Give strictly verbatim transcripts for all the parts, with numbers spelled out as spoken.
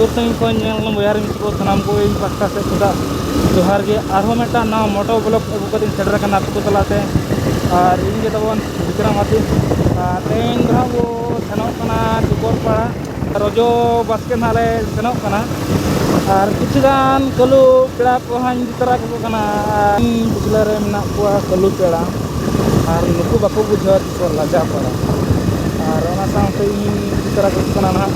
ᱥᱩᱨ ᱥᱟᱺᱜᱤᱧ ᱠᱷᱚᱱ ᱧᱮᱞ ᱵᱚᱭᱦᱟ ᱨᱮ ᱢᱤᱥᱤ ᱠᱚ ᱥᱟᱱᱟᱢ ᱠᱚ ᱤᱧ ᱯᱟᱥᱴᱟ ᱥᱮᱫ ᱠᱷᱚᱱᱟᱜ ᱡᱚᱦᱟᱨ ᱜᱮ᱾ ᱟᱨᱦᱚᱸ ᱢᱤᱫᱴᱟᱝ ᱱᱟᱣᱟ ᱢᱚᱴᱳ ᱵᱞᱚᱜ ᱟᱹᱜᱩ ᱠᱟᱛᱮᱧ ᱥᱮᱴᱮᱨ ᱟᱠᱟᱱᱟ ᱟᱯᱮ ᱠᱚ ᱛᱟᱞᱟᱛᱮ᱾ ᱟᱨ ᱤᱧ ᱜᱮ ᱛᱟᱵᱚᱱ ᱵᱤᱠᱨᱚᱢ ᱦᱟᱹᱛᱤ᱾ ᱟᱨ ᱛᱮᱦᱮᱧ ᱫᱚ ᱦᱟᱸᱜ ᱵᱚ ᱥᱮᱱᱚᱜ ᱠᱟᱱᱟ ᱴᱤᱠᱚᱨ ᱯᱟᱲᱟ᱾ ᱨᱚᱡᱚ ᱵᱟᱥᱠᱮ ᱱᱟᱦᱟᱜ ᱞᱮ ᱥᱮᱱᱚᱜ ᱠᱟᱱᱟ᱾ ᱟᱨ ᱠᱤᱪᱷᱩ ᱜᱟᱱ ᱠᱟᱹᱞᱩ ᱯᱮᱲᱟ ᱠᱚᱦᱚᱸᱧ ᱤᱫᱤ ᱛᱚᱨᱟ ᱠᱟᱠᱚ ᱠᱟᱱᱟ᱾ ᱟᱨ ᱤᱧ ᱵᱤᱪᱞᱟᱹ ᱨᱮ ᱢᱮᱱᱟᱜ ᱠᱚᱣᱟ ᱠᱟᱹᱞᱩ ᱯᱮᱲᱟ᱾ ᱟᱨ ᱱᱩᱠᱩ ᱵᱟᱠᱚ ᱵᱩᱡᱷᱟᱹᱣᱟ ᱛᱤᱥ ᱦᱚᱸ ᱞᱟᱡᱟ ᱯᱟᱲᱟ᱾ ᱟᱨ ᱚᱱᱟ ᱥᱟᱶᱛᱮ ᱤᱧ ᱤᱫᱤ ᱛᱚᱨᱟ ᱠᱟᱠᱚ ᱠᱟᱱᱟ ᱱᱟᱦᱟᱜ᱾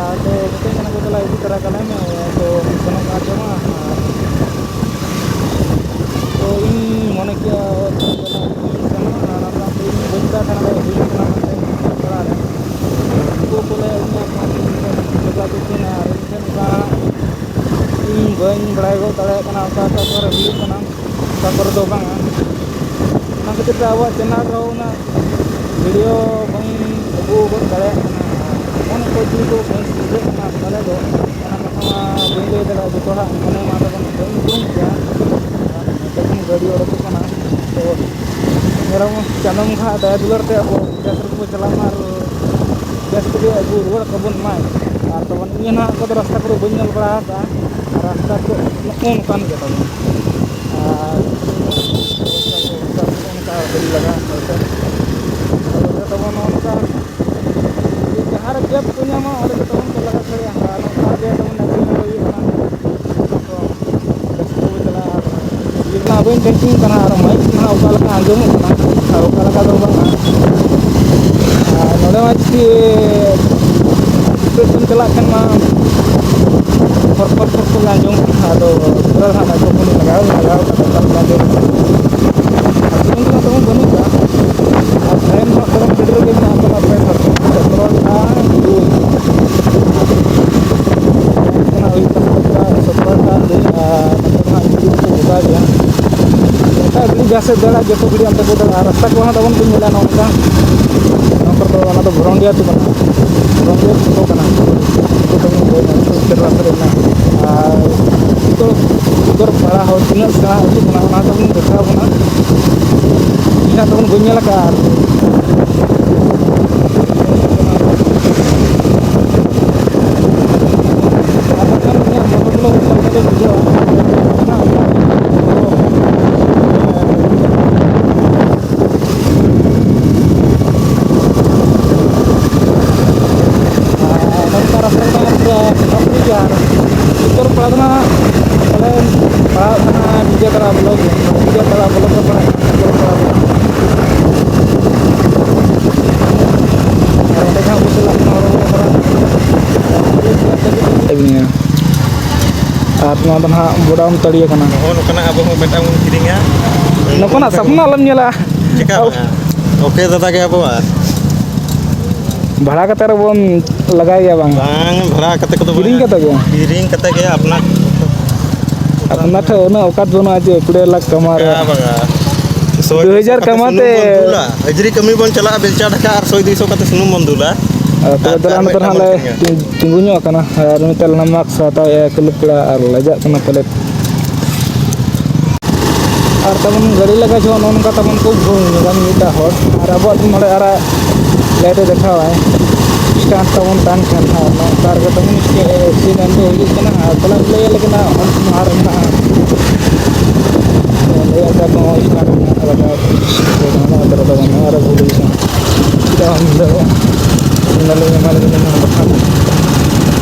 ᱟᱨ ᱠᱚ ᱢᱤᱛᱟᱹᱧ ᱠᱟᱱᱟ ᱠᱚ, "ᱫᱮᱞᱟ ᱤᱫᱤ ᱛᱚᱨᱟ ᱠᱟᱞᱮ ᱢᱮ, ᱛᱚ ᱥᱮᱱᱚᱜ ᱠᱟᱱᱟ ᱪᱚ ᱢᱟ?" ᱟᱨ ᱛᱚ ᱤᱧ ᱢᱚᱱᱮ ᱠᱮᱜᱼᱟ, ᱚ, ᱛᱚ ᱪᱟᱞᱟᱜ ᱤᱧ ᱥᱮᱱᱚᱜᱼᱟ᱾ ᱚᱱᱟ ᱥᱟᱶᱛᱮ ᱤᱧ ᱵᱟᱹᱧ ᱪᱟᱞᱟᱜ ᱠᱟᱱᱟ, ᱦᱩᱭᱩᱜ ᱠᱟᱱᱟ ᱢᱮᱱᱛᱮ ᱯᱟᱲᱟ ᱨᱮ᱾ ᱩᱱᱠᱩ ᱠᱚ ᱞᱟᱹᱭ ᱟᱹᱫᱤᱧᱟ, ᱡᱚᱜᱟᱡᱳᱜᱽ ᱦᱩᱭᱱᱟ ᱟᱨ ᱤᱧ ᱴᱷᱮᱱ ᱚᱱᱠᱟ ᱤᱧ ᱵᱟᱹᱧ ᱵᱟᱲᱟᱭ ᱜᱚᱫ ᱫᱟᱲᱮᱭᱟᱜ ᱠᱟᱱᱟ ᱚᱠᱟ ᱚᱠᱟ ᱠᱚᱨᱮ ᱦᱩᱭᱩᱜ ᱠᱟᱱᱟ, ᱚᱠᱟ ᱠᱚᱨᱮ ᱫᱚ ᱵᱟᱝᱟ᱾ ᱚᱱᱟ ᱠᱷᱟᱹᱛᱤᱨ ᱛᱮ ᱟᱵᱚᱣᱟᱜ ᱪᱮᱱᱮᱞ ᱨᱮᱦᱚᱸ ᱩᱱᱟᱹᱜ ᱵᱷᱤᱰᱤᱭᱳ ᱵᱟᱹᱧ ᱟᱹᱜᱩ ᱜᱚᱫ ᱫᱟᱲᱮᱭᱟᱜ ᱠᱟᱱᱟ᱾ ᱮᱢᱚᱱ ᱚᱠᱚᱭ ᱪᱚ ᱠᱚ ᱵᱟᱹᱧ ᱵᱩᱡᱷᱟᱹᱜ ᱠᱟᱱᱟ ᱯᱟᱞᱮ ᱫᱚ᱾ ᱚᱱᱟ ᱠᱟᱛᱷᱟ ᱢᱟ ᱵᱟᱹᱧ ᱞᱟᱹᱭ ᱫᱟᱲᱮᱭᱟᱜᱼᱟ, ᱡᱚᱛᱚ ᱦᱚᱲᱟᱜ ᱢᱚᱱᱮ ᱢᱟ ᱛᱟᱵᱚᱱ ᱵᱟᱹᱧ ᱩᱯᱨᱩᱢ ᱠᱮᱭᱟ᱾ ᱟᱨ ᱱᱚᱛᱮ ᱠᱷᱚᱱ ᱜᱟᱹᱰᱤ ᱚᱰᱚᱠᱚᱜ ᱠᱟᱱᱟ, ᱛᱚ ᱢᱮᱨᱚᱢ ᱪᱟᱸᱫᱳ ᱵᱚᱸᱜᱟ ᱫᱟᱭᱟ ᱫᱩᱞᱟᱹᱲ ᱛᱮ ᱟᱵᱚ ᱵᱮᱥ ᱨᱮᱜᱮ ᱵᱚ ᱪᱟᱞᱟᱜ ᱢᱟ ᱟᱨ ᱵᱮᱥ ᱛᱮᱜᱮ ᱟᱹᱜᱩ ᱨᱩᱣᱟᱹᱲ ᱠᱟᱵᱚᱱ ᱢᱟᱭ᱾ ᱟᱨ ᱛᱟᱵᱚᱱ ᱤᱧ ᱦᱟᱸᱜ ᱠᱚᱫᱚ ᱨᱟᱥᱛᱟ ᱠᱚᱫᱚ ᱵᱟᱹᱧ ᱧᱮᱞ ᱵᱟᱲᱟ ᱟᱠᱟᱫᱼᱟ, ᱨᱟᱥᱛᱟ ᱠᱚ ᱱᱚᱜᱼᱚ ᱱᱚᱝᱠᱟᱱ ᱜᱮ ᱛᱟᱵᱚᱱ᱾ ᱟᱨ ᱚᱱᱠᱟ ᱜᱟᱹᱰᱤ ᱞᱟᱜᱟ ᱦᱚᱭᱛᱳ ᱟᱫᱚ ᱛᱟᱵᱚᱱ ᱱᱚᱜᱼᱚ ᱱᱚᱝᱠᱟ ᱡᱟᱦᱟᱸ ᱨᱮ ᱜᱮᱯ ᱠᱚ ᱧᱟᱢᱟ ᱚᱸᱰᱮ ᱜᱮ ᱛᱟᱵᱚᱱ ᱠᱚ ᱞᱟᱜᱟ ᱫᱟᱲᱮᱭᱟᱜᱼᱟ᱾ ᱟᱨ ᱱᱚᱝᱠᱟ ᱜᱮ ᱛᱟᱵᱚᱱ ᱮᱠᱥᱤᱰᱮᱱᱴ ᱦᱩᱭᱩᱜ ᱠᱟᱱᱟ᱾ ᱛᱚ ᱵᱮᱥ ᱠᱚ ᱪᱟᱞᱟᱜᱼᱟ᱾ ᱟᱨ ᱤᱭᱟᱹ ᱢᱟ ᱵᱟᱹᱧ ᱴᱷᱤᱠ ᱠᱟᱱᱟ, ᱟᱨ ᱢᱟᱭᱤᱠ ᱱᱟᱦᱟᱜ ᱚᱠᱟ ᱞᱮᱠᱟ ᱟᱸᱡᱚᱢᱚᱜ ᱠᱟᱱᱟ ᱟᱨ ᱚᱠᱟ ᱞᱮᱠᱟ ᱫᱚ ᱵᱟᱝᱟ᱾ ᱟᱨ ᱱᱚᱰᱮ ᱢᱟ ᱡᱩᱫᱤ ᱥᱯᱤᱰ ᱛᱮᱢ ᱪᱟᱞᱟᱜ ᱠᱷᱟᱱ ᱢᱟ ᱯᱷᱚᱨ ᱯᱷᱚᱨ ᱯᱷᱚᱨ ᱯᱷᱚᱨ ᱟᱸᱡᱚᱢᱚᱜ ᱠᱟᱱᱟ᱾ ᱟᱫᱚ ᱯᱩᱨᱟᱹ ᱦᱟᱸᱜ ᱢᱟᱭᱠᱨᱳᱯᱷᱳᱱ ᱞᱟᱜᱟᱣ ᱞᱟᱜᱟᱣ ᱠᱟᱛᱮ ᱛᱟᱦᱞᱮ ᱟᱸᱡᱚᱢᱚᱜ ᱠᱟᱱᱟ᱾ ᱟᱨ ᱥᱩᱱᱩᱢ ᱨᱮᱱᱟᱜ ᱛᱟᱵᱚᱱ ᱵᱟᱹᱱᱩᱜ ᱠᱟᱜᱼᱟ᱾ ᱟᱨ ᱴᱟᱭᱤᱢ ᱦᱟᱸᱜ ᱛᱟᱵᱚᱱ ᱯᱮᱴᱨᱳᱞ ᱜᱮ ᱢᱮᱱᱟᱜ ᱛᱟᱵᱚᱱᱟ ᱯᱨᱟᱭ ᱥᱚᱛᱨᱚ ᱥᱚᱛᱨᱚ ᱴᱟ ᱫᱩᱭ᱾ ᱚᱱᱟ ᱦᱩᱭᱩᱜ ᱠᱟᱱᱟ ᱥᱚᱛᱨᱚ ᱴᱟ ᱫᱩᱭ᱾ ᱟᱨ ᱱᱚᱛᱮ ᱫᱚ ᱦᱟᱸᱜ ᱤᱧ ᱫᱚ ᱜᱚᱴᱟ ᱜᱮᱭᱟ᱾ ᱜᱚᱴᱟ ᱜᱷᱟᱹᱲᱤ ᱡᱟᱦᱟᱸ ᱥᱮᱫ ᱫᱟᱹᱲᱟ ᱡᱚᱛᱚ ᱜᱷᱟᱹᱲᱤ ᱚᱱᱛᱮ ᱠᱚ ᱫᱟᱹᱲᱟ᱾ ᱟᱨ ᱨᱟᱥᱛᱟ ᱠᱚᱦᱚᱸ ᱛᱟᱵᱚᱱ ᱵᱟᱹᱧ ᱧᱮᱞᱟ ᱱᱚᱝᱠᱟ᱾ ᱱᱚᱣᱟ ᱠᱚᱨᱮ ᱫᱚ ᱚᱱᱟ ᱫᱚ ᱵᱷᱚᱨᱚᱱᱰᱤᱭᱟ ᱟᱹᱛᱩ ᱠᱟᱱᱟ᱾ ᱵᱷᱚᱨᱚᱱᱰᱤᱭᱟ ᱟᱹᱛᱩ ᱠᱟᱱᱟ᱾ ᱩᱱᱠᱩ ᱫᱚ ᱵᱟᱹᱧ ᱞᱟᱹᱭᱟ, ᱩᱛᱛᱚᱨ ᱨᱟᱥᱛᱟ ᱨᱮ ᱢᱮᱱᱟᱜᱼᱟ᱾ ᱟᱨ ᱩᱛᱛᱚᱨ ᱩᱛᱛᱚᱨ ᱯᱟᱲᱟ ᱦᱚᱲ ᱛᱤᱱᱟᱹᱜ ᱥᱮᱬᱟ ᱟᱹᱛᱩ ᱠᱟᱱᱟ ᱚᱱᱟ ᱫᱚᱵᱚᱱ ᱫᱮᱠᱷᱟᱣ ᱵᱚᱱᱟ᱾ ᱤᱧ ᱦᱟᱸᱜ ᱛᱟᱵᱚᱱ ᱵᱟᱹᱧ ᱧᱮᱞ ᱟᱠᱟᱫᱼᱟ᱾ ᱟᱨ ᱱᱚᱣᱟ ᱫᱚ ᱱᱟᱦᱟᱜ ᱵᱚᱰᱟᱢ ᱛᱟᱹᱲᱤᱭᱟᱹ ᱠᱟᱱᱟ᱾ ᱱᱚᱜᱼᱚ ᱱᱚᱝᱠᱟᱱᱟᱜ ᱟᱵᱚ ᱦᱚᱸ ᱢᱤᱫᱴᱟᱝ ᱵᱚᱱ ᱠᱤᱨᱤᱧᱟ᱾ ᱱᱚᱝᱠᱟᱱᱟᱜ ᱥᱟᱯᱱᱟ ᱟᱞᱚᱢ ᱧᱮᱞᱟ᱾ ᱪᱮᱠᱟ ᱟᱵᱚ ᱵᱟᱝᱟ? ᱳᱠᱮ ᱫᱟᱫᱟ ᱜᱮ ᱟᱵᱚᱣᱟᱜ᱾ ᱵᱷᱟᱲᱟ ᱠᱟᱛᱮ ᱨᱮᱵᱚᱱ ᱞᱟᱜᱟᱭ ᱜᱮᱭᱟ ᱵᱟᱝ? ᱵᱟᱝ, ᱵᱷᱟᱲᱟ ᱠᱟᱛᱮ ᱠᱚᱫᱚ ᱵᱟᱝ᱾ ᱠᱤᱨᱤᱧ ᱠᱟᱛᱮ ᱜᱮ? ᱠᱤᱨᱤᱧ ᱠᱟᱛᱮ ᱜᱮ ᱟᱯᱱᱟᱨ᱾ ᱟᱯᱱᱟᱨ ᱴᱷᱮᱱ ᱩᱱᱟᱹᱜ ᱚᱠᱟᱛ ᱵᱟᱹᱱᱩᱜᱼᱟ ᱡᱮ ᱠᱩᱲᱤ ᱞᱟᱠᱷ ᱠᱟᱢᱟᱣ ᱨᱮᱭᱟᱜ᱾ ᱵᱟᱝᱟ, ᱵᱟᱝᱟ᱾ ᱥᱚᱭ ᱫᱩ ᱦᱟᱡᱟᱨ ᱫᱩᱥᱚ ᱠᱟᱛᱮ ᱠᱟᱢᱟᱣ ᱥᱩᱱᱩᱢ ᱛᱮ᱾ ᱵᱚᱱ ᱫᱩᱞᱟ᱾ ᱦᱟᱹᱡᱨᱤ ᱠᱟᱹᱢᱤ ᱵᱚᱱ ᱪᱟᱞᱟᱜᱼᱟ ᱵᱮᱞᱪᱟ ᱰᱷᱟᱠᱟ ᱟᱨ ᱥᱚᱭ ᱫᱩᱥᱚ ᱠᱟᱛᱮ ᱥᱩᱱᱩᱢ ᱵᱚᱱ ᱫᱩᱞᱟ᱾ ᱟᱨ ᱛᱚᱵᱮ ᱟᱨ ᱫᱮᱞᱟ ᱟᱨ ᱱᱚᱛᱮ ᱢᱤᱫᱴᱟᱝ ᱱᱟᱦᱟᱜ ᱵᱚᱱ ᱞᱮ ᱠᱤᱨᱤᱧᱟ᱾ ᱛᱤᱸ-, ᱛᱤᱸᱜᱩ ᱧᱚᱜ ᱟᱠᱟᱱᱟ᱾ ᱟᱨ ᱢᱤᱫᱴᱟᱝ ᱞᱮᱱᱰᱢᱟᱨᱠ ᱥᱟᱦᱟᱣ ᱛᱟᱭᱟ ᱠᱩᱞᱤ ᱯᱮᱲᱟ ᱟᱨ ᱞᱟᱡᱟᱜ ᱠᱟᱱᱟ ᱯᱟᱞᱮᱫ᱾ ᱟᱨ ᱛᱟᱵᱚᱱ ᱜᱟᱹᱰᱤ ᱞᱟᱜᱟ ᱡᱚᱦᱚᱜ ᱱᱚᱜᱼᱚ ᱱᱚᱝᱠᱟ ᱛᱟᱵᱚᱱ ᱠᱚ ᱜᱷᱩᱢ ᱧᱚᱜᱟ ᱢᱤᱫᱴᱟᱝ ᱦᱚᱲ᱾ ᱟᱨ ᱟᱵᱚᱣᱟᱜ ᱫᱚ ᱱᱚᱰᱮ ᱟᱨᱟᱜ ᱞᱟᱭᱤᱴ ᱮ ᱫᱮᱠᱷᱟᱣᱟᱭ᱾ ᱥᱴᱟᱱᱴ ᱛᱟᱵᱚᱱ ᱛᱟᱦᱮᱱ ᱠᱷᱟᱱ ᱦᱟᱸᱜ ᱱᱚᱝᱠᱟ ᱨᱮᱜᱮ ᱛᱟᱵᱚᱱ ᱮᱠᱥᱤᱰᱮᱱᱴ ᱫᱚ ᱦᱩᱭᱩᱜ ᱠᱟᱱᱟ᱾ ᱟᱨ ᱛᱟᱦᱚᱞᱮ ᱞᱟᱹᱭ ᱟᱞᱮ ᱠᱟᱱᱟ ᱚᱱᱟ ᱟᱨ ᱢᱮᱱᱟᱜᱼᱟ᱾ ᱞᱟᱹᱭ ᱟᱞᱮ ᱠᱟᱱᱟ ᱥᱴᱟᱱᱴ ᱢᱮᱱᱟᱜᱼᱟ ᱞᱟᱜᱟᱣ᱾ ᱱᱚᱣᱟ ᱫᱚ ᱵᱟᱹᱱᱩᱜᱼᱟ ᱟᱨ ᱵᱷᱩᱞ ᱦᱩᱭ ᱠᱟᱱᱟ᱾ ᱪᱮᱫᱟᱜ ᱵᱟᱢ ᱵᱩᱡᱷᱟᱹᱣᱟ? ᱚᱱᱟ ᱞᱟᱹᱭ ᱮᱢᱟᱞᱮ ᱠᱟᱱᱟ ᱱᱚᱣᱟ ᱵᱟᱠᱷᱟᱱ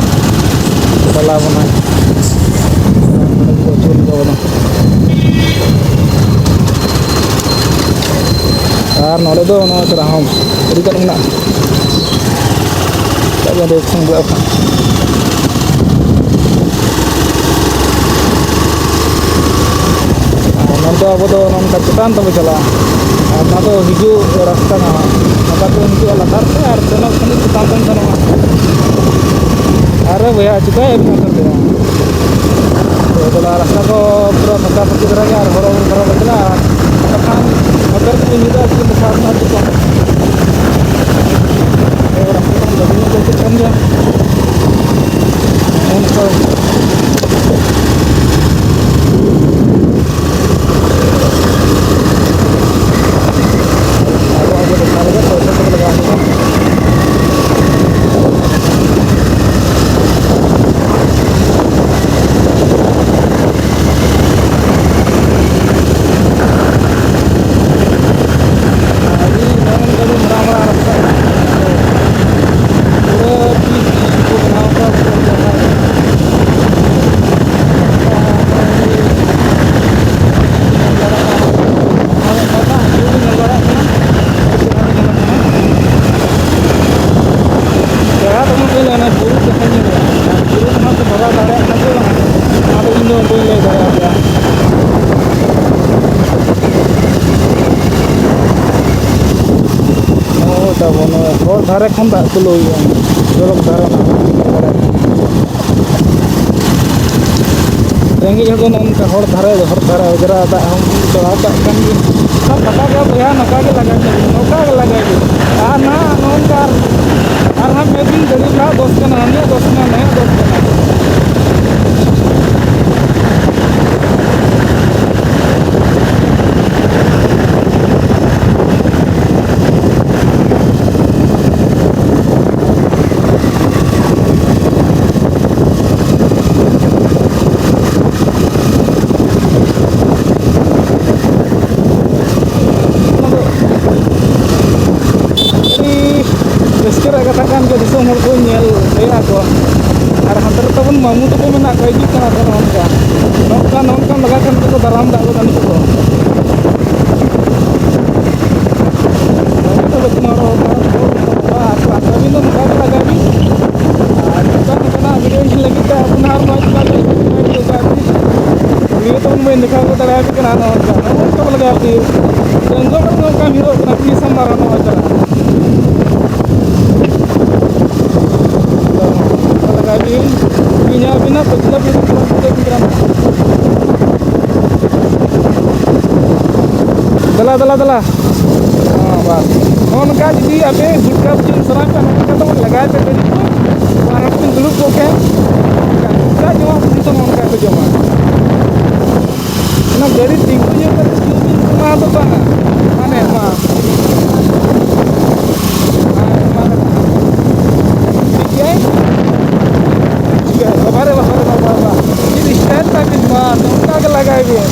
ᱪᱟᱞᱟᱣ ᱵᱚᱱᱟ᱾ ᱟᱨ ᱱᱚᱰᱮ ᱫᱚ ᱱᱚᱣᱟ ᱛᱚᱨᱟ ᱦᱚᱸ ᱟᱹᱰᱤ ᱜᱟᱱ ᱢᱮᱱᱟᱜᱼᱟ᱾ ᱪᱮᱫᱟᱜ ᱵᱚᱱ ᱨᱮᱠᱥ ᱵᱚᱱ ᱵᱩᱡᱷᱟᱹᱣ ᱠᱷᱟᱱ? ᱟᱨ ᱱᱚᱱᱛᱮ ᱟᱵᱚ ᱫᱚ ᱱᱚᱝᱠᱟ ᱪᱮᱛᱟᱱ ᱛᱮᱵᱚ ᱪᱟᱞᱟᱜᱼᱟ᱾ ᱟᱨ ᱚᱱᱟ ᱫᱚ ᱦᱤᱡᱩᱜ ᱨᱟᱥᱛᱟ ᱠᱟᱱᱟ᱾ ᱱᱚᱝᱠᱟ ᱛᱮ ᱦᱤᱡᱩᱜᱼᱟ ᱞᱟᱛᱟᱨ ᱛᱮ ᱟᱨ ᱥᱮᱱᱚᱜ ᱠᱷᱟᱹᱞᱤ ᱪᱮᱛᱟᱱ ᱛᱮᱢ ᱥᱮᱱᱚᱜᱼᱟ᱾ ᱟᱨᱮ ᱵᱚᱭᱦᱟ, ᱪᱤᱠᱟᱹᱭᱮᱫ ᱢᱮᱭᱟ ᱱᱚᱛᱮ? ᱛᱚ, ᱫᱮᱞᱟ, ᱨᱟᱥᱛᱟ ᱫᱚ ᱯᱩᱨᱟᱹ ᱯᱷᱟᱸᱠᱟ ᱯᱷᱟᱸᱠᱤ ᱫᱷᱟᱨᱟ ᱜᱮᱭᱟ ᱟᱨ ᱦᱚᱲ ᱦᱚᱸ ᱫᱷᱟᱨᱟ ᱵᱟᱹᱪᱩᱜᱼᱟ᱾ ᱵᱟᱠᱷᱟᱱ ᱱᱚᱛᱮ ᱨᱮ ᱧᱤᱫᱟᱹ ᱟᱹᱛᱩ ᱫᱚ ᱥᱟᱨᱱᱟ ᱟᱹᱛᱩ ᱠᱚ᱾ ᱛᱚ, ᱨᱟᱥᱛᱟ ᱠᱚ ᱜᱟᱹᱰᱤ ᱧᱚᱜ ᱫᱚ ᱪᱮᱫ ᱠᱟᱱ ᱜᱮᱭᱟ? ᱚᱱᱠᱟ᱾ ᱟᱵᱚ ᱟᱵᱚ ᱫᱚ ᱚᱠᱟ ᱞᱮᱠᱟ ᱯᱚᱭᱥᱟ ᱠᱚ ᱞᱟᱜᱟᱣ ᱦᱩᱭᱩᱜᱼᱟ᱾ ᱟᱹᱰᱤ ᱢᱟᱨᱟᱝ ᱜᱟᱹᱰᱤ ᱢᱟᱨᱟᱝ ᱫᱷᱟᱨᱮ ᱠᱷᱚᱱ ᱫᱟᱜ ᱠᱚ ᱞᱩᱭᱟ, ᱪᱚᱨᱚᱠ ᱫᱷᱟᱨᱮ ᱨᱮᱱᱟᱜ᱾ ᱨᱮᱸᱜᱮᱡ ᱦᱚᱲ ᱫᱚ ᱱᱚᱜᱼᱚ ᱱᱚᱝᱠᱟ ᱦᱚᱨ ᱫᱷᱟᱨᱮ, ᱦᱚᱨ ᱫᱷᱟᱨᱮ ᱚᱡᱽᱨᱟ ᱫᱟᱜ ᱦᱚᱸ ᱪᱟᱞᱟᱣ ᱠᱟᱜ ᱠᱟᱱ ᱜᱮ᱾ ᱱᱚᱝᱠᱟ ᱜᱮ ᱵᱚᱭᱦᱟ, ᱱᱚᱝᱠᱟ ᱜᱮ ᱞᱟᱜᱟᱭ ᱢᱮ, ᱱᱚᱝᱠᱟ ᱜᱮ ᱞᱟᱜᱟᱭ ᱢᱮ᱾ ᱟᱨ ᱱᱟᱦᱟᱜ ᱱᱚᱜᱼᱚ ᱱᱚᱝᱠᱟ ᱟᱨ ᱦᱟᱸᱜ ᱢᱤᱫ ᱫᱤᱱ ᱜᱟᱹᱰᱤ ᱨᱮᱱᱟᱜ ᱫᱚᱥ ᱠᱟᱱᱟ, ᱦᱟᱹᱱᱤᱭᱟᱜ ᱫᱚᱥ ᱠᱟᱱᱟ, ᱱᱩᱭᱟᱜ ᱫᱚᱥ ᱠᱟᱱᱟ᱾ ᱟᱹᱰᱤ ᱨᱟᱹᱥᱠᱟᱹ ᱨᱮᱭᱟᱜ ᱠᱟᱛᱷᱟ ᱠᱟᱱ ᱜᱮᱭᱟ, ᱫᱤᱥᱚᱢ ᱦᱚᱲ ᱠᱚ ᱧᱮᱞ ᱦᱮᱡ ᱟᱠᱚ᱾ ᱟᱨ ᱦᱟᱱᱛᱮ ᱨᱮ ᱛᱟᱵᱚᱱ ᱢᱟᱢᱩ ᱛᱟᱠᱚ ᱢᱮᱱᱟᱜ ᱠᱚᱣᱟ, ᱦᱤᱡᱩᱜ ᱠᱟᱱᱟ ᱠᱚ ᱱᱚᱜᱼᱚ ᱱᱚᱝᱠᱟ᱾ ᱱᱚᱝᱠᱟ, ᱱᱚᱝᱠᱟ ᱞᱟᱜᱟ ᱠᱷᱟᱱ ᱫᱚᱠᱚ ᱫᱟᱨᱟᱢ ᱫᱟᱜ ᱜᱚᱫᱟ ᱱᱩᱠᱩ ᱫᱚ᱾ ᱱᱚᱜᱼᱚ ᱱᱚᱝᱠᱟ ᱵᱟᱹᱠᱤ ᱦᱚᱲ ᱦᱚᱸ ᱟᱹᱵᱤᱱ ᱫᱚ ᱱᱚᱝᱠᱟ ᱜᱮ ᱞᱟᱜᱟᱭ ᱵᱤᱱ᱾ ᱟᱨ ᱱᱚᱝᱠᱟ ᱱᱚᱝᱠᱟᱱᱟᱜ video ᱧᱮᱞ ᱞᱟᱹᱜᱤᱫ ᱛᱮ ᱟᱯᱱᱟᱨ ᱢᱚᱡᱽ ᱠᱟᱛᱮ ᱱᱤᱭᱟᱹ ᱛᱮᱵᱚᱱ ᱵᱟᱹᱧ ᱫᱮᱠᱷᱟᱣ ᱫᱟᱲᱮᱭᱟᱯᱮ ᱠᱟᱱᱟ᱾ ᱱᱚᱜᱼᱚ ᱱᱚᱝᱠᱟ, ᱱᱚᱜᱼᱚ ᱱᱚᱝᱠᱟ ᱵᱚᱞᱮ ᱟᱨᱠᱤ ᱡᱚᱝᱜᱚᱞ ᱨᱮ ᱱᱚᱝᱠᱟ ᱧᱩᱨᱚᱜ ᱠᱟᱱᱟ, ᱠᱩᱲᱤ ᱥᱟᱢᱵᱟᱨ ᱱᱚᱜᱼᱚᱭ ᱪᱟᱞᱟᱜ᱾ ᱟᱫᱚ ᱱᱚᱝᱠᱟ ᱞᱟᱜᱟᱭ ᱵᱤᱱ, ᱤᱧ ᱟᱹᱵᱤᱱᱟᱜ ᱯᱟᱹᱪᱷᱞᱟᱹ ᱵᱤᱱ ᱫᱮᱞᱟ, ᱫᱮᱞᱟ, ᱫᱮᱞᱟ᱾ ᱦᱚᱸ, ᱵᱟᱥ᱾ ᱱᱚᱜᱼᱚ ᱱᱚᱝᱠᱟ ᱡᱩᱫᱤ ᱟᱯᱮ ᱜᱩᱴᱠᱟ ᱯᱮ ᱡᱚᱢ ᱥᱟᱱᱟ ᱯᱮ, ᱱᱚᱜᱼᱚ ᱱᱚᱝᱠᱟ ᱛᱮᱵᱚᱱ ᱞᱟᱜᱟᱭ ᱯᱮ ᱜᱟᱹᱰᱤ ᱠᱚ᱾ ᱟᱨ ᱱᱚᱛᱮ ᱵᱤᱱ ᱫᱩᱲᱩᱵ ᱠᱚᱜ ᱠᱷᱟᱱ, ᱡᱟ ᱡᱚᱢᱟᱜ ᱠᱚ ᱡᱚᱛᱚ ᱱᱚᱜᱼᱚ ᱱᱚᱝᱠᱟ ᱠᱚ ᱡᱚᱢᱟ᱾ ᱚᱱᱟ ᱜᱟᱹᱰᱤ ᱛᱤᱸᱜᱩ ᱧᱚᱜ ᱠᱟᱛᱮ ᱡᱚᱢ ᱵᱤᱱ, ᱚᱱᱟ ᱫᱚ ᱵᱟᱝᱟ᱾ ᱢᱟᱱᱮ, ᱢᱟ᱾ ᱢᱟ, ᱢᱟ᱾ ᱴᱷᱤᱠ ᱜᱮᱭᱟ᱾ ᱴᱷᱤᱠ ᱜᱮᱭᱟ᱾ ᱵᱟᱵᱟ ᱨᱮ, ᱵᱟᱵᱟ ᱨᱮ, ᱵᱟᱵᱟ, ᱵᱟᱵᱟ᱾ ᱪᱮᱫ style ᱛᱟᱵᱤᱱ, ᱢᱟ, ᱱᱚᱝᱠᱟ ᱜᱮ ᱞᱟᱜᱟᱭ ᱵᱤᱱ᱾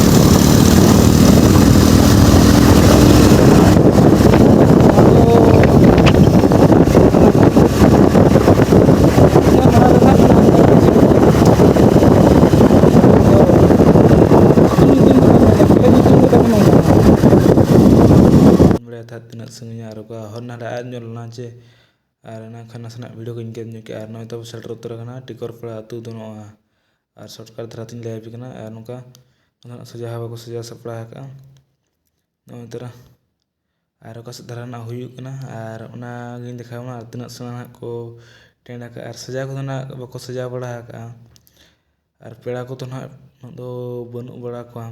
ᱵᱟᱹᱧ ᱵᱟᱲᱟᱭᱟ ᱛᱟᱦᱮᱸᱫ ᱛᱤᱱᱟᱹᱜ ᱥᱟᱺᱜᱤᱧᱟ ᱟᱨ ᱚᱠᱟ ᱦᱚᱨ ᱱᱟᱰᱮ ᱟᱫ ᱧᱚᱜ ᱞᱮᱱᱟ ᱪᱮ, ᱟᱨ ᱮᱱᱟᱝ ᱠᱷᱟᱱ ᱱᱟᱥᱮᱱᱟᱜ video ᱠᱚᱧ ᱜᱮᱫ ᱧᱚᱜ ᱠᱮᱜᱼᱟ᱾ ᱟᱨ ᱱᱚᱜᱼᱚᱭ ᱛᱟᱵᱚ ᱥᱮᱴᱮᱨ ᱩᱛᱟᱹᱨ ᱟᱠᱟᱱᱟ ᱴᱤᱠᱚᱨ ᱯᱟᱲᱟ ᱟᱹᱛᱩ ᱫᱚ ᱱᱚᱜᱼᱚᱭ᱾ ᱟᱨ shortcut ᱫᱷᱟᱨᱟ ᱛᱤᱧ ᱞᱟᱹᱭ ᱟᱯᱮ ᱠᱟᱱᱟ᱾ ᱟᱨ ᱱᱚᱝᱠᱟ ᱱᱟᱥᱮᱱᱟᱜ ᱥᱟᱡᱟᱣ ᱦᱚᱸ ᱵᱟᱠᱚ ᱥᱟᱡᱟᱣ ᱥᱟᱯᱲᱟᱣ ᱟᱠᱟᱫᱼᱟ᱾ ᱱᱚᱜᱼᱚᱭ ᱛᱚᱨᱟ ᱟᱨ ᱚᱠᱟ ᱥᱮᱫ ᱫᱷᱟᱨᱟ ᱱᱟᱜ ᱦᱩᱭᱩᱜ ᱠᱟᱱᱟ, ᱟᱨ ᱚᱱᱟ ᱜᱤᱧ ᱫᱮᱠᱷᱟᱣ ᱵᱚᱱᱟ, ᱟᱨ ᱛᱤᱱᱟᱹᱜ ᱥᱮᱬᱟ ᱱᱟᱜ ᱠᱚ ᱴᱮᱸᱰ ᱟᱠᱟᱫᱼᱟ, ᱟᱨ ᱥᱟᱡᱟᱣ ᱠᱚᱫᱚ ᱱᱟᱜ ᱵᱟᱠᱚ ᱥᱟᱡᱟᱣ ᱵᱟᱲᱟ ᱟᱠᱟᱫᱼᱟ᱾ ᱟᱨ ᱯᱮᱲᱟ ᱠᱚᱫᱚ ᱱᱟᱜ ᱩᱱᱟᱹᱜ ᱫᱚ ᱵᱟᱹᱱᱩᱜ ᱵᱟᱲᱟ ᱠᱚᱣᱟ᱾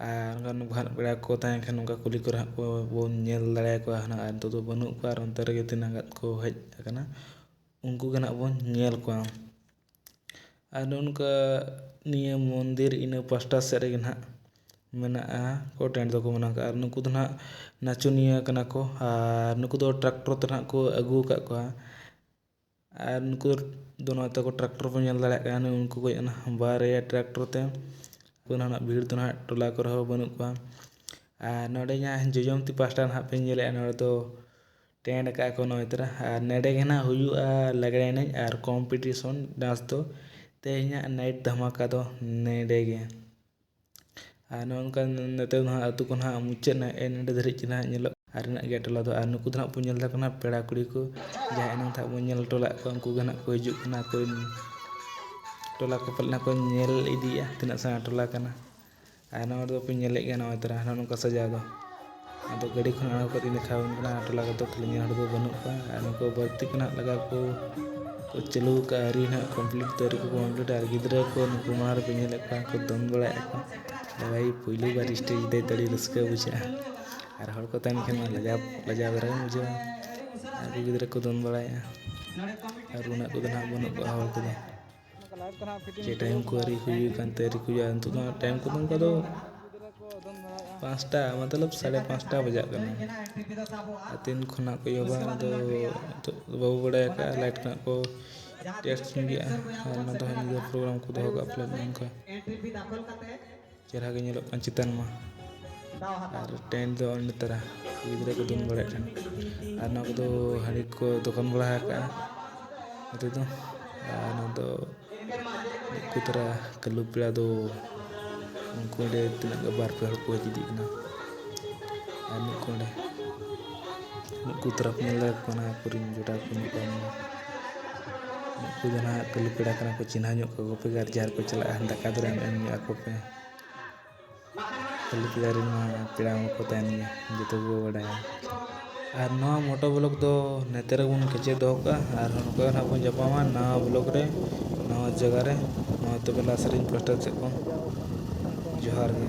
ᱟᱨ ᱚᱱᱠᱟᱱ ᱠᱚ ᱦᱟᱸᱜ ᱯᱮᱲᱟ ᱠᱚ ᱛᱟᱦᱮᱸ ᱠᱷᱟᱱ, ᱚᱱᱠᱟ ᱠᱩᱞᱦᱤ ᱠᱚᱨᱮ ᱦᱟᱸᱜ ᱠᱚ ᱵᱚᱱ ᱧᱮᱞ ᱫᱟᱲᱮᱭᱟᱠᱚᱣᱟ ᱦᱟᱸᱜ᱾ ᱟᱨ ᱱᱤᱛᱚᱜ ᱫᱚ ᱵᱟᱹᱱᱩᱜ ᱠᱚᱣᱟ, ᱟᱨ ᱚᱱᱛᱮ ᱨᱮᱜᱮ ᱛᱤᱱᱟᱹᱜ ᱜᱟᱱ ᱠᱚ ᱦᱮᱡ ᱟᱠᱟᱱᱟ, ᱩᱱᱠᱩ ᱜᱮ ᱱᱟᱜ ᱵᱚᱱ ᱧᱮᱞ ᱠᱚᱣᱟ᱾ ᱟᱨ ᱱᱚᱜᱼᱚ ᱱᱚᱝᱠᱟ ᱱᱤᱭᱟᱹ ᱢᱚᱱᱫᱤᱨ ᱤᱱᱟᱹ ᱯᱟᱥᱴᱟ ᱥᱮᱫ ᱨᱮᱜᱮ ᱱᱟᱜ ᱢᱮᱱᱟᱜᱼᱟ ᱠᱚ, ᱴᱮᱱᱴ ᱫᱚᱠᱚ ᱵᱮᱱᱟᱣ ᱠᱟᱜᱼᱟ᱾ ᱟᱨ ᱱᱩᱠᱩ ᱫᱚ ᱱᱟᱜ ᱱᱟᱪᱚᱱᱤᱭᱟᱹ ᱠᱟᱱᱟ ᱠᱚ, ᱟᱨ ᱱᱩᱠᱩ ᱫᱚ ᱴᱨᱟᱠᱴᱚᱨ ᱛᱮ ᱱᱟᱜ ᱠᱚ ᱟᱹᱜᱩ ᱟᱠᱟᱫ ᱠᱚᱣᱟ᱾ ᱟᱨ ᱱᱩᱠᱩ ᱫᱚ ᱱᱚᱜᱼᱚᱭ ᱛᱟᱠᱚ ᱴᱨᱟᱠᱴᱚᱨ ᱵᱚᱱ ᱧᱮᱞ ᱫᱟᱲᱮᱭᱟᱜ ᱠᱟᱱᱟ, ᱩᱱᱠᱩ ᱠᱚ ᱚᱱᱟ ᱵᱟᱨᱭᱟ ᱴᱨᱟᱠᱴᱚᱨ ᱛᱮ᱾ ᱩᱱᱠᱩ ᱱᱟᱜ ᱵᱷᱤᱲ ᱫᱚ ᱱᱟᱜ ᱴᱚᱞᱟ ᱠᱚᱨᱮ ᱦᱚᱸ ᱵᱟᱹᱱᱩᱜ ᱠᱚᱣᱟ᱾ ᱟᱨ ᱱᱚᱰᱮ ᱡᱟᱦᱟᱸ ᱡᱚᱡᱚᱢ ᱛᱤ ᱯᱟᱥᱴᱟ ᱱᱟᱜ ᱯᱮ ᱧᱮᱞᱮᱫᱼᱟ, ᱱᱚᱰᱮ ᱫᱚ ᱴᱮᱱᱴ ᱟᱠᱟᱫ ᱠᱚ ᱱᱚᱜᱼᱚᱭ ᱛᱚᱨᱟ᱾ ᱟᱨ ᱱᱚᱰᱮ ᱜᱮ ᱱᱟᱜ ᱦᱩᱭᱩᱜᱼᱟ ᱞᱟᱜᱽᱲᱮ ᱮᱱᱮᱡ ᱟᱨ ᱠᱚᱢᱯᱤᱴᱤᱥᱚᱱ ᱰᱟᱱᱥ ᱫᱚ᱾ ᱛᱮᱦᱮᱧᱟᱜ ᱱᱟᱭᱤᱴ ᱫᱷᱟᱢᱟᱠᱟ ᱫᱚ ᱱᱚᱰᱮ ᱜᱮ᱾ ᱟᱨ ᱱᱚᱜᱼᱚ ᱱᱚᱝᱠᱟ ᱱᱚᱛᱮ ᱫᱚ ᱱᱟᱜ ᱟᱹᱛᱩ ᱠᱚ ᱱᱟᱜ ᱢᱩᱪᱟᱹᱫ ᱮᱱᱟ, ᱮ ᱱᱚᱰᱮ ᱫᱷᱟᱹᱨᱤᱡ ᱜᱮ ᱱᱟᱜ ᱧᱮᱞᱚᱜ ᱟᱨ ᱢᱮᱱᱟᱜ ᱜᱮᱭᱟ ᱴᱚᱞᱟ ᱫᱚ᱾ ᱟᱨ ᱱᱩᱠᱩ ᱫᱚ ᱱᱟᱜ ᱵᱚᱱ ᱧᱮᱞ ᱫᱟᱠᱚ ᱱᱟᱜ ᱯᱮᱲᱟ ᱠᱩᱲᱤ ᱠᱚ, ᱡᱟᱦᱟᱸ ᱮᱱᱟᱝ ᱛᱟᱦᱮᱸᱫ ᱵᱚᱱ ᱧᱮᱞ ᱦᱚᱴᱚ ᱞᱮᱫ ᱠᱚᱣᱟ, ᱩᱱᱠᱩ ᱜᱮ ᱱᱟᱜ ᱠᱚ ᱦᱤᱡᱩᱜ ᱠᱟᱱᱟ᱾ ᱟᱠᱚᱨᱮᱱ ᱴᱚᱞᱟ ᱠᱚ ᱯᱟᱞᱮ ᱱᱟᱜ ᱠᱚ ᱧᱮᱞ ᱤᱫᱤᱭᱮᱫᱼᱟ ᱛᱤᱱᱟᱹᱜ ᱥᱮᱬᱟ ᱴᱚᱞᱟ ᱠᱟᱱᱟ᱾ ᱟᱨ ᱱᱚᱣᱟ ᱨᱮᱫᱚ ᱯᱮ ᱧᱮᱞᱮᱫ ᱜᱮᱭᱟ ᱱᱚᱜᱼᱚᱭ ᱛᱚᱨᱟ ᱱᱚᱜᱼᱚ ᱱᱚᱝᱠᱟ ᱥᱟᱡᱟᱣ ᱫᱚ᱾ ᱟᱫᱚ ᱜᱟᱹᱰᱤ ᱠᱷᱚᱱ ᱟᱬᱜᱚ ᱠᱟᱛᱮ ᱤᱧ ᱫᱮᱠᱷᱟᱣ ᱟᱵᱚᱱ ᱠᱟᱱᱟ, ᱴᱚᱞᱟ ᱨᱮᱫᱚ ᱠᱷᱟᱹᱞᱤ ᱧᱮᱞ ᱦᱚᱲ ᱫᱚ ᱵᱟᱹᱱᱩᱜ ᱠᱚᱣᱟ᱾ ᱟᱨ ᱱᱩᱠᱩ ᱵᱟᱹᱲᱛᱤ ᱠᱚ ᱱᱟᱜ ᱞᱟᱜᱟᱣ ᱠᱚ, ᱠᱚ ᱪᱟᱹᱞᱩ ᱟᱠᱟᱫᱼᱟ, ᱟᱹᱣᱨᱤ ᱱᱟᱜ ᱠᱚᱢᱯᱞᱤᱴ ᱫᱚ ᱟᱹᱣᱨᱤ ᱠᱚ ᱠᱚᱢᱯᱞᱤᱴᱟ᱾ ᱟᱨ ᱜᱤᱫᱽᱨᱟᱹ ᱠᱚ ᱱᱩᱠᱩ ᱢᱟᱲᱟᱝ ᱨᱮᱯᱮ ᱧᱮᱞᱮᱫ ᱠᱚᱣᱟ, ᱠᱚ ᱫᱚᱱ ᱵᱟᱲᱟᱭᱮᱫ ᱠᱚ᱾ ᱟᱨ ᱵᱷᱟᱭ, ᱯᱩᱭᱞᱩ ᱵᱟᱨ ᱥᱴᱮᱡᱽ ᱫᱮᱡ ᱫᱚ ᱟᱹᱰᱤ ᱨᱟᱹᱥᱠᱟᱹ ᱵᱩᱡᱷᱟᱹᱜᱼᱟ᱾ ᱟᱨ ᱦᱚᱲ ᱠᱚ ᱛᱟᱦᱮᱱ ᱠᱷᱟᱱ ᱢᱟ ᱞᱟᱡᱟᱣ, ᱞᱟᱡᱟᱣ ᱫᱷᱟᱨᱟ ᱜᱮᱢ ᱵᱩᱡᱷᱟᱹᱣᱟ᱾ ᱟᱨ ᱩᱱᱠᱩ ᱜᱤᱫᱽᱨᱟᱹ ᱠᱚ ᱫᱚᱱ ᱵᱟᱲᱟᱭᱮᱫᱼᱟ᱾ ᱟᱨ ᱩᱱᱟᱹᱜ ᱠᱚᱫᱚ ᱱᱟᱜ ᱵᱟᱹᱱᱩᱜ ᱠᱚᱣᱟ ᱦᱚᱲ ᱠᱚᱫᱚ᱾ ᱡᱮ ᱴᱟᱭᱤᱢ ᱠᱚ ᱟᱹᱣᱨᱤ ᱦᱩᱭᱩᱜ ᱠᱟᱱᱛᱮ ᱟᱹᱣᱨᱤ ᱠᱚ ᱦᱤᱡᱩᱜᱼᱟ᱾ ᱱᱤᱛᱚᱜ ᱫᱚ ᱦᱟᱸᱜ ᱴᱟᱭᱤᱢ ᱠᱚᱫᱚ ᱚᱱᱠᱟ ᱫᱚ ᱯᱟᱸᱪᱴᱟ, ᱢᱚᱛᱞᱚᱵ ᱥᱟᱲᱮ ᱯᱟᱸᱪᱴᱟ ᱵᱟᱡᱟᱜ ᱠᱟᱱᱟ᱾ ᱟᱨ ᱛᱤᱱ ᱠᱷᱚᱱᱟᱜ ᱠᱚ ᱮᱦᱚᱵᱟ, ᱚᱱᱟ ᱫᱚ ᱱᱤᱛᱚᱜ ᱫᱚ ᱵᱟᱵᱚ ᱵᱟᱲᱟᱭ ᱟᱠᱟᱫᱼᱟ᱾ ᱞᱟᱭᱤᱴ ᱠᱷᱚᱱᱟᱜ ᱠᱚ ᱴᱮᱥᱴ ᱧᱚᱜᱮᱜᱼᱟ᱾ ᱟᱨ ᱚᱱᱟ ᱫᱚ ᱦᱟᱸᱜ ᱧᱤᱫᱟᱹ ᱯᱨᱳᱜᱨᱟᱢ ᱠᱚ ᱫᱚᱦᱚ ᱠᱟᱜᱼᱟ ᱯᱟᱞᱮᱱ ᱱᱚᱝᱠᱟ᱾ ᱪᱮᱦᱨᱟ ᱜᱮ ᱧᱮᱞᱚᱜ ᱠᱟᱱ ᱪᱮᱛᱟᱱ ᱢᱟ᱾ ᱟᱨ ᱴᱮᱱᱴ ᱫᱚ ᱱᱮᱛᱟᱨ ᱜᱤᱫᱽᱨᱟᱹ ᱠᱚ ᱫᱚᱱ ᱵᱟᱲᱟᱭᱮᱫ ᱠᱟᱱ᱾ ᱟᱨ ᱱᱚᱣᱟ ᱠᱚᱫᱚ ᱦᱟᱺᱰᱤ ᱠᱚ ᱫᱚᱠᱟᱱ ᱵᱟᱲᱟ ᱟᱠᱟᱜᱼᱟ ᱱᱚᱛᱮ ᱫᱚ᱾ ᱟᱨ ᱱᱚᱣᱟ ᱫᱚ ᱢᱤᱫ ᱠᱚ ᱛᱚᱨᱟ ᱠᱟᱹᱞᱩ ᱯᱮᱲᱟ ᱫᱚ ᱩᱱᱠᱩ ᱚᱸᱰᱮ ᱛᱤᱱᱟᱹᱜ ᱜᱟᱱ ᱵᱟᱨ ᱯᱮ ᱦᱚᱲ ᱠᱚ ᱦᱮᱡ ᱤᱫᱤᱜ ᱠᱟᱱᱟ᱾ ᱟᱨ ᱢᱤᱫ ᱠᱚ ᱚᱸᱰᱮ ᱢᱤᱫ ᱠᱚ ᱛᱚᱨᱟ ᱠᱚ ᱧᱮᱞ ᱫᱟᱲᱮᱭᱟᱠᱚ ᱠᱟᱱᱟ, ᱟᱠᱚᱨᱮᱱ ᱡᱚᱴᱟᱣ ᱠᱚ ᱢᱮᱱᱟᱜ ᱠᱚᱣᱟ᱾ ᱩᱱᱠᱩ ᱫᱚ ᱱᱟᱦᱟᱜ ᱠᱟᱹᱞᱩ ᱯᱮᱲᱟ ᱠᱟᱱᱟ ᱠᱚ, ᱪᱤᱱᱦᱟᱹ ᱧᱚᱜ ᱠᱟᱠᱚ ᱯᱮ, ᱟᱨ ᱡᱟᱦᱟᱸ ᱨᱮᱠᱚ ᱪᱟᱞᱟᱜᱼᱟ ᱫᱟᱠᱟ ᱫᱚᱨᱮ ᱮᱢ ᱧᱚᱜ ᱟᱠᱚ ᱯᱮ᱾ ᱠᱷᱟᱹᱞᱤ ᱛᱮ ᱫᱟᱨᱮ ᱢᱟ ᱯᱮᱲᱟ ᱦᱚᱸ ᱠᱚ ᱛᱟᱦᱮᱱ ᱜᱮᱭᱟ, ᱡᱚᱛᱚ ᱜᱮᱵᱚ ᱵᱟᱰᱟᱭᱟ᱾ ᱟᱨ ᱱᱚᱣᱟ ᱢᱚᱴᱳ ᱵᱞᱚᱜ ᱫᱚ ᱱᱚᱛᱮ ᱨᱮᱵᱚᱱ ᱠᱮᱪᱮᱫ ᱫᱚᱦᱚ ᱠᱟᱜᱼᱟ, ᱟᱨ ᱱᱚᱝᱠᱟ ᱜᱮ ᱱᱟᱦᱟᱜ ᱵᱚᱱ ᱧᱟᱯᱟᱢᱟ ᱱᱟᱣᱟ ᱵᱞᱚᱜ ᱨᱮ, ᱱᱟᱣᱟ ᱡᱟᱭᱜᱟ ᱨᱮ᱾ ᱱᱚᱣᱟ ᱛᱚᱵᱮ ᱞᱟᱥ ᱨᱮᱧ ᱯᱳᱥᱴᱟᱨ ᱥᱮᱫ ᱠᱷᱚᱱ ᱡᱚᱦᱟᱨ ᱜᱮ᱾